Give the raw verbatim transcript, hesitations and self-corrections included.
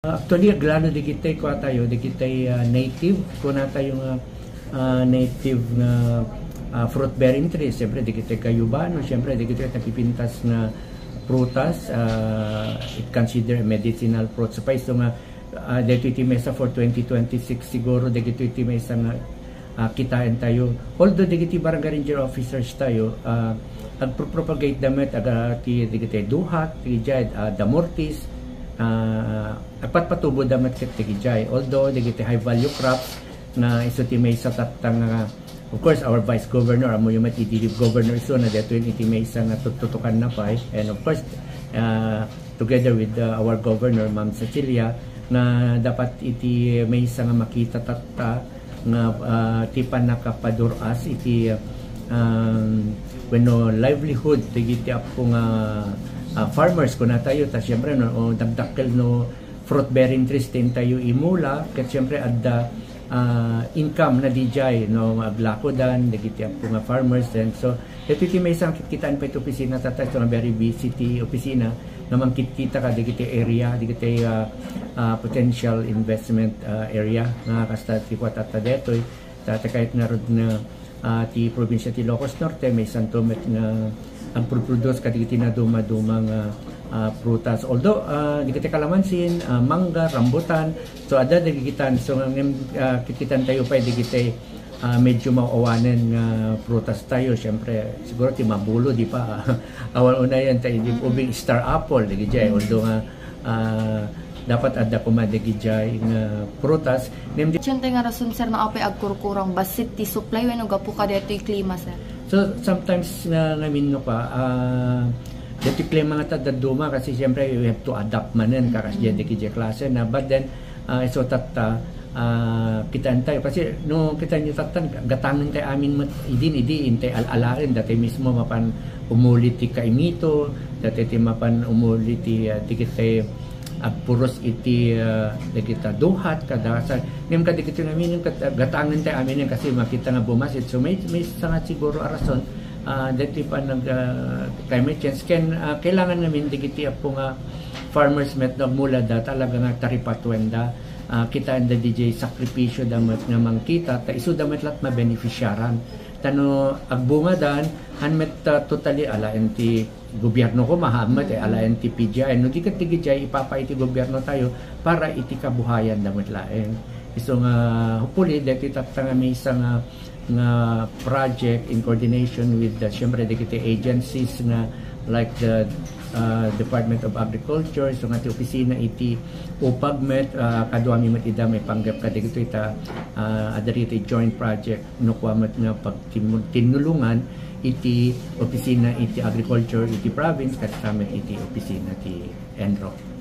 Actually, aglalo dagiti kuatayo, dagiti, ah, native, kunatayo nga, ah, native nga, ah, fruit-bearing trees. Siyempre, dagiti gayubano, siyempre, dagiti nagpipintas nga prutas, ah, it consider medicinal fruit. So, paiso nga, ah, dagitoy ti maysa for twenty twenty-six siguro, dagitoy ti maysa nga ah, kitaentayo. Although dagiti barangay ranger officers tayo, ah, agpropagate da met aga ti dagiti duhat, ti jay, ah, damortis, ah, agpatpatubo da met ket ti jay. Although dagiti high value crops na isu ti maysa tatta nga, of course, our vice governor, ammoyo met idi governor isu na detoy iti maysa nga tuttutukan na pay. And of course, ah, together with, uh, our governor, Ma'am Cecilia, nga dapat iti maysa nga makita tatta nga, uh, ti pannakapadur-as iti, um, wenno livelihood dagiti appo nga, uh, farmers kunatayo, ta siyempre no, o dagdakkel no fruit bearing trees ti intayo imula, ket siyempre adda, uh, income na dijay no aglakodan dagiti appo nga farmers. And so, iti ti maysa nga kitkitaen pay ti opisina tatta, so nga very busy ti opisina nga mangkitkita kadagiti area, dagiti, ah, ah, potential investment, ah, area nga kasta ti kuatatta detoy. Ta, ta kayat ngarud nga, ah, ti probinsya ti Ilocos Norte, maysanto met nga agproproduce kadagiti nadumaduma nga, ah, prutas. Although, ah, dagiti kalamansin, ah, mangga, rambutan, so adda dagigitan. So, ngem, ah, kitkitan tayo pay dagiti ah, medyo maawanen nga prutas tayo. Siyempre, siguro ti mabulo, di pa. Awan unayen ta idi ubing star apple, dagijay. Although nga, ah, dapat adda koma dagijay nga prutas. Ngem di Siyempre nga rason, sir, no apay agkurkurang, bassit ti supply wenno gapu kadaytoy klima, sir? So, sometimes nga, ngamin no ka, ah, daytoy klima nga ta dadduma kasi siyempre we have to adapt manen, kakas dagijay klase na. But then, ah, isu tatta, ah, kitaentayo. Kasi no kitaenyo tatta, gatangen tayo amin met idin, idi intay al-alaen, datayo mismo mapan umuli ti kaimito, datayo ti mapan umuli ti, ah, dagiti agpuros iti, ah, dagiti duhat, kada sa-, ngem kadagiti ngamin, kat-, gatangen tayo amin kasi makita nga bumasit. So, may, maysa nga siguro a rason, ah, daytoy pa nag, ah, climate change. Ken, ah, kailangan ngamin dagiti appo nga farmers met no agmula da talaga nga taripatuenda, ah, kitaenda dijay sakripisyo da met nga mangkita, ta isu da met la't mabeneficiaran. Ta no agbungadan, han met, ah, totally alaen ti gobierno koma, han met, eh, alaen ti P G I. No di ket dagijay ipapa iti gobierno tayo para iti kabuhayan da met laeng. Isu nga, hopefully, daytoy tatta nga maysa nga nga project in coordination with the, siyempre, dagiti agencies nga like the, uh, Department of Agriculture, so nga ti opisina iti upag met, uh, kaduami met ida maipanggep kadagitoy ta, uh, adda dagiti joint project no kua met nga pagtinnu-, tinnulongan iti opisina iti agriculture iti province ket met iti opisina ti ENRO.